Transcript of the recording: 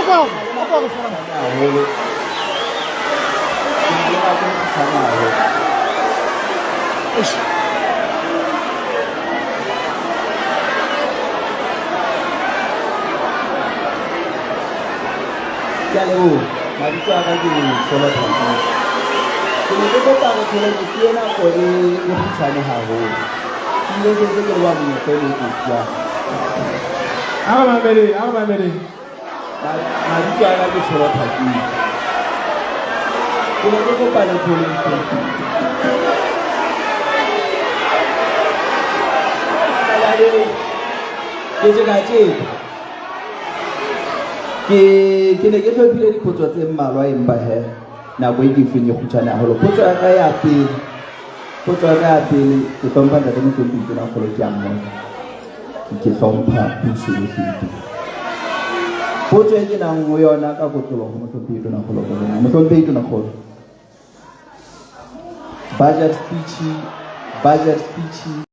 Haholo. Ke na le nako e kgutshwane haholo. Ke a leboha. Mabitso a ka ke Solo Phakeng. Ke ne ke kopa re thole ke fuwe nako e e kgutshwane haholo. Ke ile ke ntse ke leboha monyetla o ne ke o fuwang. A re mameleng, a re mameleng. Mabitso a ka ke Tsholo Phakeng. Ke ne ke kopa le thole ke tje ka tjena. Ke ke ne ke hlophile dipotso tse mmalwa empa he nako e ke fuweng e kgutshwane haholo. Potso ya ka ya pele, potso ya ka ya pele ke hlompha ntate Mohlomphehi Tonakgolo ke a mmona. Ke hlompha puso yohle e teng. Potso e ke nang ho yona ka kotloloho Mohlomphehi Tonakgolo ke hore na Mohlomphehi Tonakgolo budget speech budget speech.